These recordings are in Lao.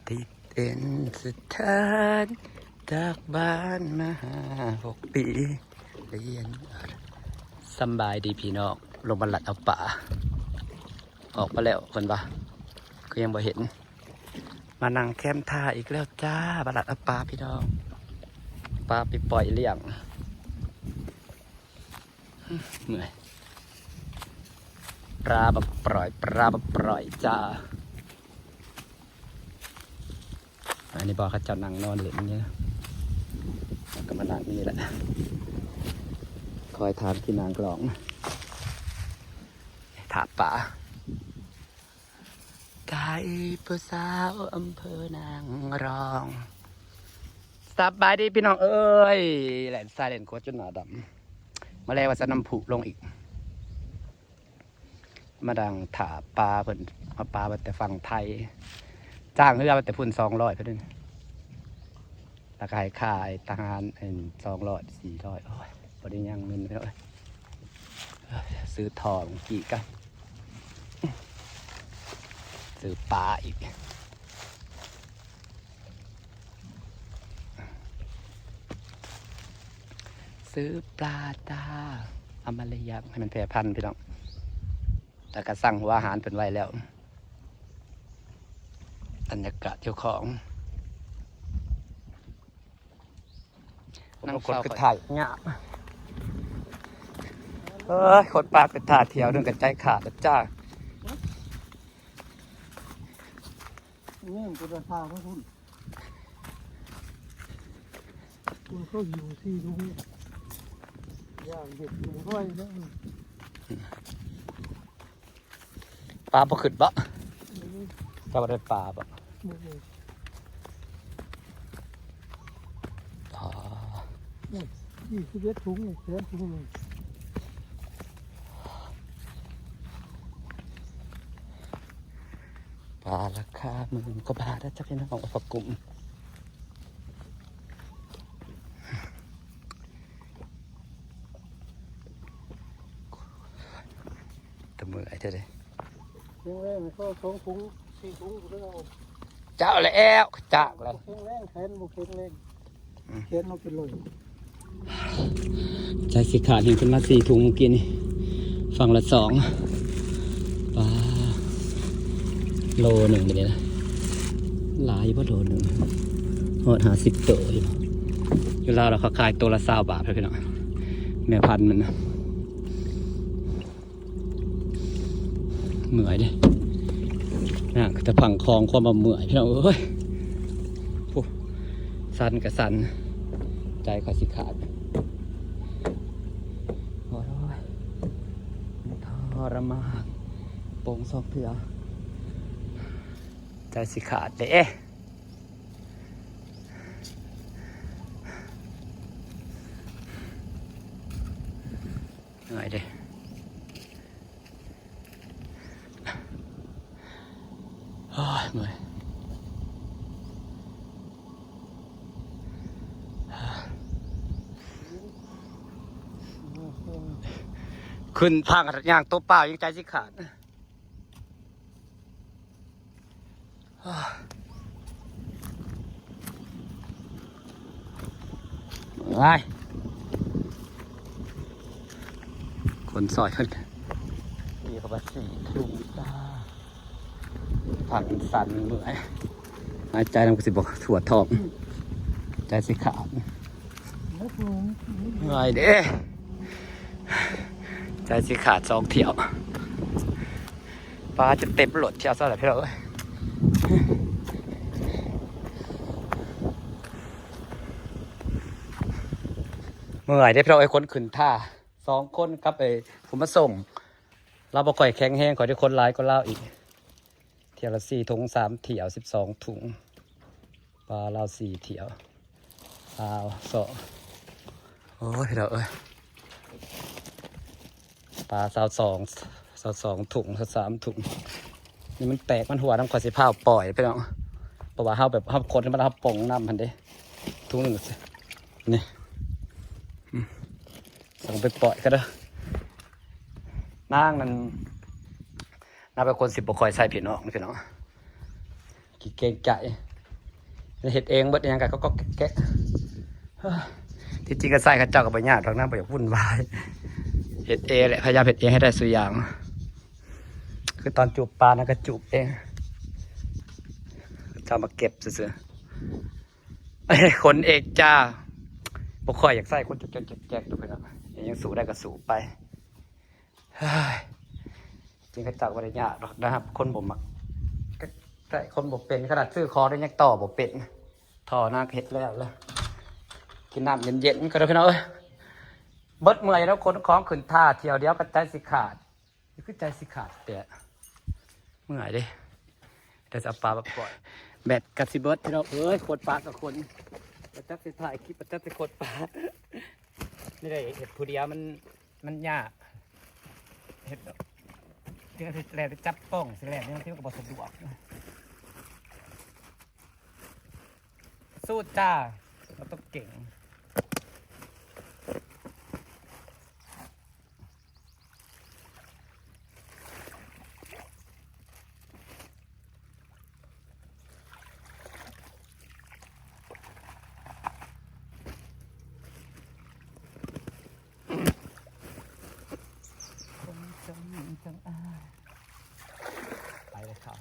ຕິດເອັນສະຖານ ຈາກບ້ານມາຫ້າຫົກປີ ລຽນ ສຳບາຍດີພີ່ນ້ອງ ລົງມາລັດເອົາປາ ອອກມາແລ້ວເພິ່ນວ່າ ຄືຍັງບໍ່ເຫັນ ມານັ່ງແຄມທ່າອີກແລ້ວຈ້າ ມາລັດເອົາປາພີ່ນ້ອງ ປາໄປປ່ອຍລ້ຽງ. ເມື່ອຍ ປາມາປ່ອຍ ປາມາປ່ອຍຈ້າ. ອັນນີ້ບໍ່ ເຂົາເຈົ້ານັ່ງນອນຫຼິ້ນນີ້ນະ ເຮົາກໍມານັ່ງນີ້ແຫຼະ ຄອຍຖາມທີ່ນາງກລອງ ຖ້າປາ. ໄກ່ຜູ້ສາວອຳເພີນາງລອງ ສະບາຍດີພີ່ນ້ອງເອີຍ ແລ່ນຊ້າຍແລ່ນຂວາຈົນໜ້າດຳ ມາແລງວ່າຈະນຳຜູ້ລົງອີກ ມາດັ່ງຖ້າປາເພິ່ນ ເອົາປາມາແຕ່ຝັ່ງໄທ ຈ້າງເຮືອມາແຕ່ພຸ້ນສອງຮ້ອຍພຸ້ນ ແລ້ວກໍໃຫ້ຄ່າໄອ້ທະຫານ ອັນ ສອງຮ້ອຍ ສີ່ຮ້ອຍ ໂອ້ຍ ບໍ່ໄດ້ຍັງເງິນເດີ ຊື້ທອງກີ້ກັນ ຊື້ປາອີກ ຊື້ປາຈ້າ ເອົາມາລ້ຽງໃຫ້ມັນແຜ່ພັນພີ່ນ້ອງ ແລ້ວກໍສັ່ງຫົວອາຫານເພິ່ນໄວ້ແລ້ວ ບັນຍາກາດເຈົ້າຂອງ ນັ່ງ ຄົນຄືຖ່າຍຍາກ ເອີຍ ຄົນປາກຄືຖ້າທ່ຽວໜຶ່ງກໍໃຈຂາດແລ້ວຈ້າ ນີ້ມັນເປັນທ່າເນາະ ພຸ້ນ ຄຸນເຂົາຫິວສີ່ຖົງ ຢ່າງເຮັດຢູ່ໄວເນາະ ປາບໍ່ຂຶ້ນບໍ່? ເຈົ້າບໍ່ໄດ້ປາບໍ່? ອໍ ນີ້ສິບເອັດຖົງນີ້ ແສນຖົງນີ້ ປາລາຄາໝື່ນກວ່າບາດເດີຈ້າພີ່ນ້ອງ ປາກຸ້ມ. ແຕ່ເມື່ອຍແທ້ເດ ແຂງແຮງໃຫ້ເຂົາສອງຖົງສີ່ຖົງພຸ້ນເດີ ເຈົ້າແລ້ວ ຈາກແລ້ວ ແຂງແຮງ ແຂນບໍ່ແຂງແຮງ ອືມ ແຂນເຮົາເປັນລອຍ ໃຈຊິຂາດ ເຫັນເພິ່ນມາສີ່ຖົງມື້ກີ້ນີ້ ຝັ່ງລະສອງ ປາ ໂລໜຶ່ງນີ້ນະ ຫຼາຍຢູ່ບໍ່ໂລໜຶ່ງ ຮອດຫ້າສິບໂຕຢູ່ບໍ່? ຢູ່ລາວລະເຂົາຂາຍໂຕລະຊາວບາດພຸ້ນພີ່ນ້ອງ ແມ່ພັນມັນນະ ເມື່ອຍເດ້ ນາງກໍຈະພັງຄອງຄວາມວ່າເມື່ອຍພີ່ນ້ອງເອີຍ ໂອ້ ສັ່ນກໍສັ່ນ ໃຈຂ້ອຍຊິຂາດ ໂອ້ຍ ມັນທໍລະມານ ໂປ່ງສອງເທື່ອ ໃຈຊິຂາດເດ້ ເມື່ອຍເດ້ ໂອ້ຍ ເມື່ອຍ ຂຶ້ນທາງຍ່າງຕົວເປົ່າຍັງໃຈຊິຂາດ. ໄປ ຄົນຊ່ອຍເພິ່ນ ນີ້ກໍວ່າສີ່ທຸງຈ້າ ພັກມັນສັ່ນເມື່ອຍ ຫາຍໃຈນຳກໍຊິບໍ່ທົ່ວທ້ອງ ໃຈຊິຂາດ ເມື່ອຍເດ້ ໃຈຊິຂາດສອງຖ້ຽວ ປາຈົນເຕັມລົດຖ້ຽວຊະແຫຼະພີ່ນ້ອງເອີຍ ເມື່ອຍເດ້ພີ່ນ້ອງເອີຍ ຄົນຂຶ້ນທ່າສອງຄົນກັບໄອ້ຜູ້ມາສົ່ງ ລາວບໍ່ຄ່ອຍແຂງແຮງ ຂ້ອຍໄດ້ຄົນຫຼາຍກວ່າລາວອີກ ຖ້ຽວລະສີ່ຖົງ ສາມຖ້ຽວ ສິບສອງຖົງ ປາລາວສີ່ຖ້ຽວ ຊາວສອງ ໂອ້ຍ ພີ່ນ້ອງເອີຍ ປາຊາວສອງ ຊາວສອງຖົງ ຊາວສາມຖົງ ນີ້ມັນແຕກມັນຮົ່ວນຳ ຂ້ອຍຊິພາວປ່ອຍພີ່ນ້ອງ ເພາະວ່າເຮົາແບບ ເຮົາຂົນມາແລ້ວເຮົາປົ່ງນຳຫັ້ນເດ້ ຖົງໜຶ່ງ ນີ້ ອືມ ສົ່ງໄປປ່ອຍກໍເດີ ນາງນັ້ນ ນາງເປັນຄົນຊິບໍ່ຄ່ອຍໃສ່ພີ່ນ້ອງ ພີ່ນ້ອງ ຂີ້ເກງໃຈ ເຮັດເອງເບິດ ອີ່ຫຍັງກໍກໍແກະ. ທີ່ຈິງກໍໃຊ້ເຂົາເຈົ້າກໍບໍ່ຍາກດອກນະ ບໍ່ຢາກວຸ່ນວາຍ. ເຮັດເອງແຫຼະ ພະຍາຍາມເຮັດເອງໃຫ້ໄດ້ສູ່ຢ່າງ. ຄືຕອນຈູບປານັ້ນກໍຈູບເອງ ເຂົາເຈົ້າມາເກັບຊື່ໆ. ຄົນເອງຈ້າ ບໍ່ຄ່ອຍຢາກໃຊ້ຄົນແຈກໆດອກພີ່ນ້ອງ ຍັງສູ້ໄດ້ກໍສູ້ໄປ. ເຮີ້ຍ ຈິງເຂົາເຈົ້າບໍ່ໄດ້ຍາກດອກນະ ຄົນບໍ່ມັກ ກໍໃຊ້ຄົນບໍ່ເປັນ ຂະໜາດຊື້ຂອງນີ້ຍັງຕໍ່ບໍ່ເປັນ. ທໍ່ນາກໍເຮັດແລ້ວລະ ກິນນ້ຳເຢັນໆກ່ອນເດີພີ່ນ້ອງເອີຍ. ເບິດເມື່ອຍແລ້ວ ຂົນຂອງຂຶ້ນຖ້າ ຖ້ຽວດຽວກໍໃຈຊິຂາດ. ຄືໃຈຊິຂາດແຕ່ ເມື່ອຍເດ້ ແຕ່ຈະເອົາປາມາປ່ອຍ ແບັດກໍຊິເບິດພີ່ນ້ອງເອີຍ. ຂົນປາກໍຂົນ ບໍ່ຈັກຊິຖ່າຍຄລິບ ບໍ່ຈັກຊິຂົນປາ. ນີ້ໄດ້ເຮັດຜູ້ດຽວ ມັນ ມັນຍາກ ເຮັດດອກ ເຮັດແລ່ນໄປຈັບກ້ອງ ຊິແລ່ນແນວທີ່ມັນກໍບໍ່ສະດວກ. ສູ້ຈ້າ ບໍ່ຕ້ອງເກັ່ງ. ຄົນຈົນຈັ່ງອາຍ ໄປເລີຍເຂົາ.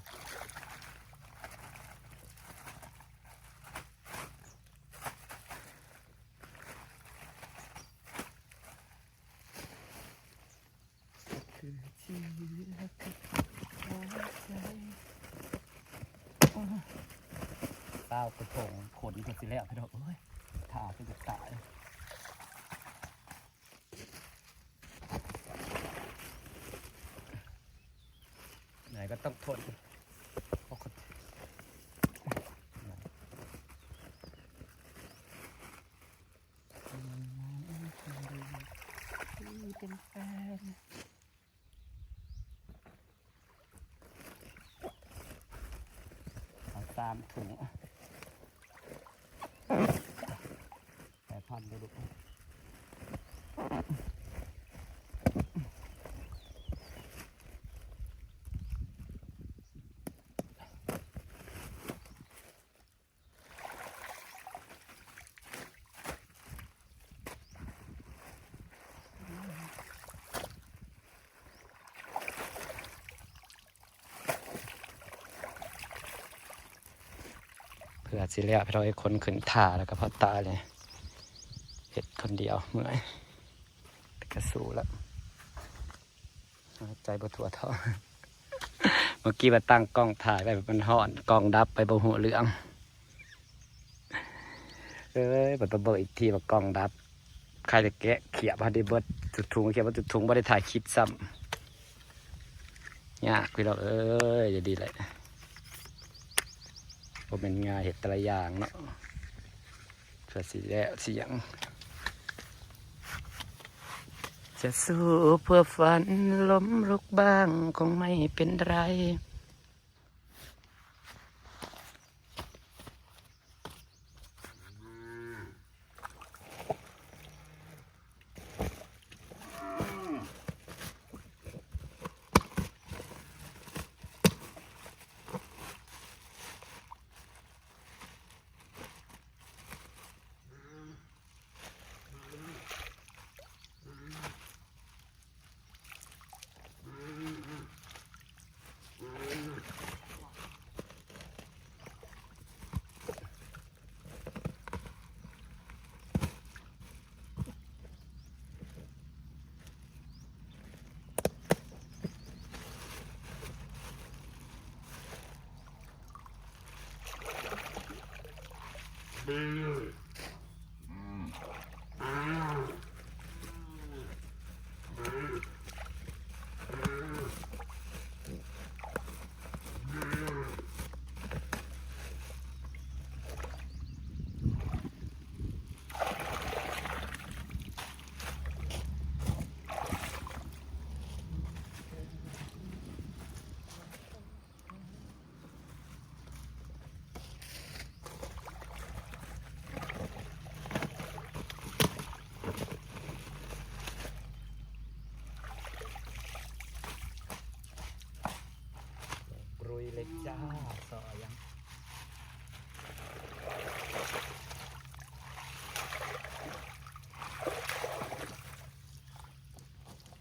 ຄືທີ່ເລືອກກັບຫົວໃຈ. ຊາວກະທົງ ຂົນເພິ່ນຊິແລ້ວພີ່ນ້ອງເອີຍ ຖ້າເພິ່ນຈະຕາຍ. ເໜື່ອຍກໍຕ້ອງທົນ. ເປັນແຟນ ເອົາສາມຖົງ ແປດພັນເດີລູກ. ເພື່ອຊິແລ້ວ ເພາະເຮົາເຮັດຄົນຂຶ້ນຖ້າ ແລ້ວກໍພໍຕາຍເລີຍ ເຮັດຄົນດຽວເມື່ອຍ ແຕ່ກໍສູ້ແລ້ວ. ຫາຍໃຈບໍ່ທົ່ວທ້ອງ. ເມື່ອກີ້ວ່າຕັ້ງກ້ອງຖ່າຍໄວ້ ມັນຮ້ອນ ກ້ອງດັບໄປ ບໍ່ຮູ້ເລື່ອງ. ເອີຍ ບັດມາເບິ່ງອີກທີວ່າກ້ອງດັບ. ໃຄແຕ່ແກະຂຽບໃຫ້ໄດ້ເບິດທຸກຖົງ ຂຽບເບິດທຸກຖົງ ບໍ່ໄດ້ຖ່າຍຄລິບຊ້ຳ. ຍາກພີ່ນ້ອງເອີຍ ຢ່າດີແຫຼະ ບໍ່ແມ່ນງ່າຍ ເຮັດແຕ່ລະຢ່າງເນາະ. ເພື່ອຊິແລ້ວຊິຫຍັງ ຈະສູ້ເພື່ອຝັນ ລົ້ມລຸກບ້າງ ຄົງໄມ່ເປັນໄລ.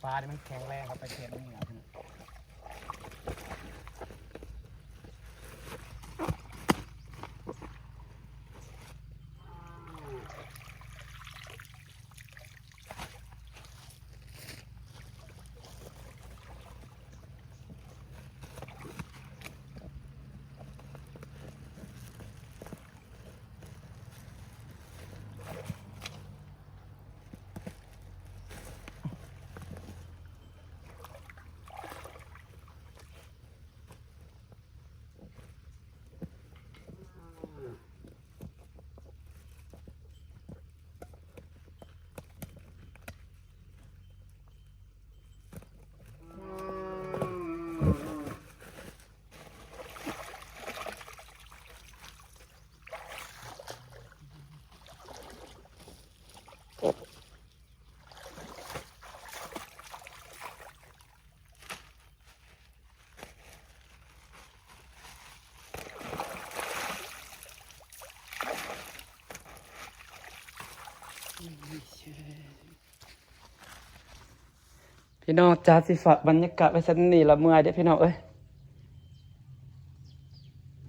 ປານີ້ມັນແຂງແຮງ ເຂົາໄປເຂດເໜືອພຸ້ນ. ພີ່ນ້ອງຈ໋າ ຊິຝາກບັນຍາກາດໄວ້ສ່ຳນີ້ລະ ເມື່ອຍເດ້ພີ່ນ້ອງເອີຍ.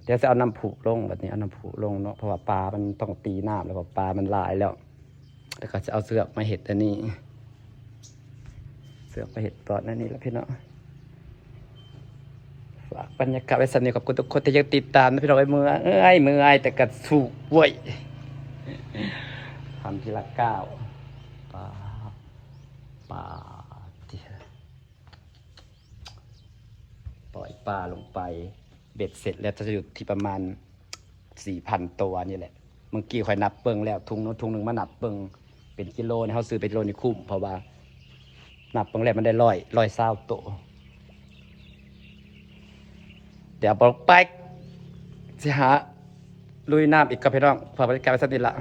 ດຽວຊິເອົານ້ຳພຸລົງ ບັດນີ້ເອົານ້ຳພຸລົງເນາະ ເພາະວ່າປາມັນຕ້ອງຕີນ້ຳແລ້ວ ເພາະປາມັນຫຼາຍແລ້ວ. ແລ້ວກໍຈະເອົາເຊືອກມາເຮັດອັນນີ້ ເຊືອກມາເຮັດຕອນອັນນີ້ລະພີ່ນ້ອງ. ຝາກບັນຍາກາດໄວ້ສ່ຳນີ້ ຂອບຄຸນທຸກຄົນທີ່ຍັງຕິດຕາມນະພີ່ນ້ອງເອີຍ. ເມື່ອຍ ເມື່ອຍ ແຕ່ກໍສູ້ເວີ້ຍ. ທຳທີລະກ້າວ. ປາ ປາ ຕິ ປ່ອຍປາລົງໄປ ເບັດເສັດແລ້ວຈະຢູ່ທີ່ປະມານສີ່ພັນຕົວນີ້ແຫຼະ. ເມື່ອກີ້ຂ້ອຍນັບເບິ່ງແລ້ວ ຖົງໜຶ່ງ ຖົງໜຶ່ງມານັບເບິ່ງເປັນກິໂລນີ້ ເຮົາຊື້ເປັນກິໂລນີ້ຄຸ້ມ ເພາະວ່ານັບເບິ່ງແລ້ວມັນໄດ້ຮ້ອຍ ຮ້ອຍຊາວໂຕ. ດຽວອອກໄປ ຊິຫາລຸຍນ້ຳອີກກັບພີ່ນ້ອງ ພາກບັນຍາກາດໄວ້ສ່ຳນີ້ລະ.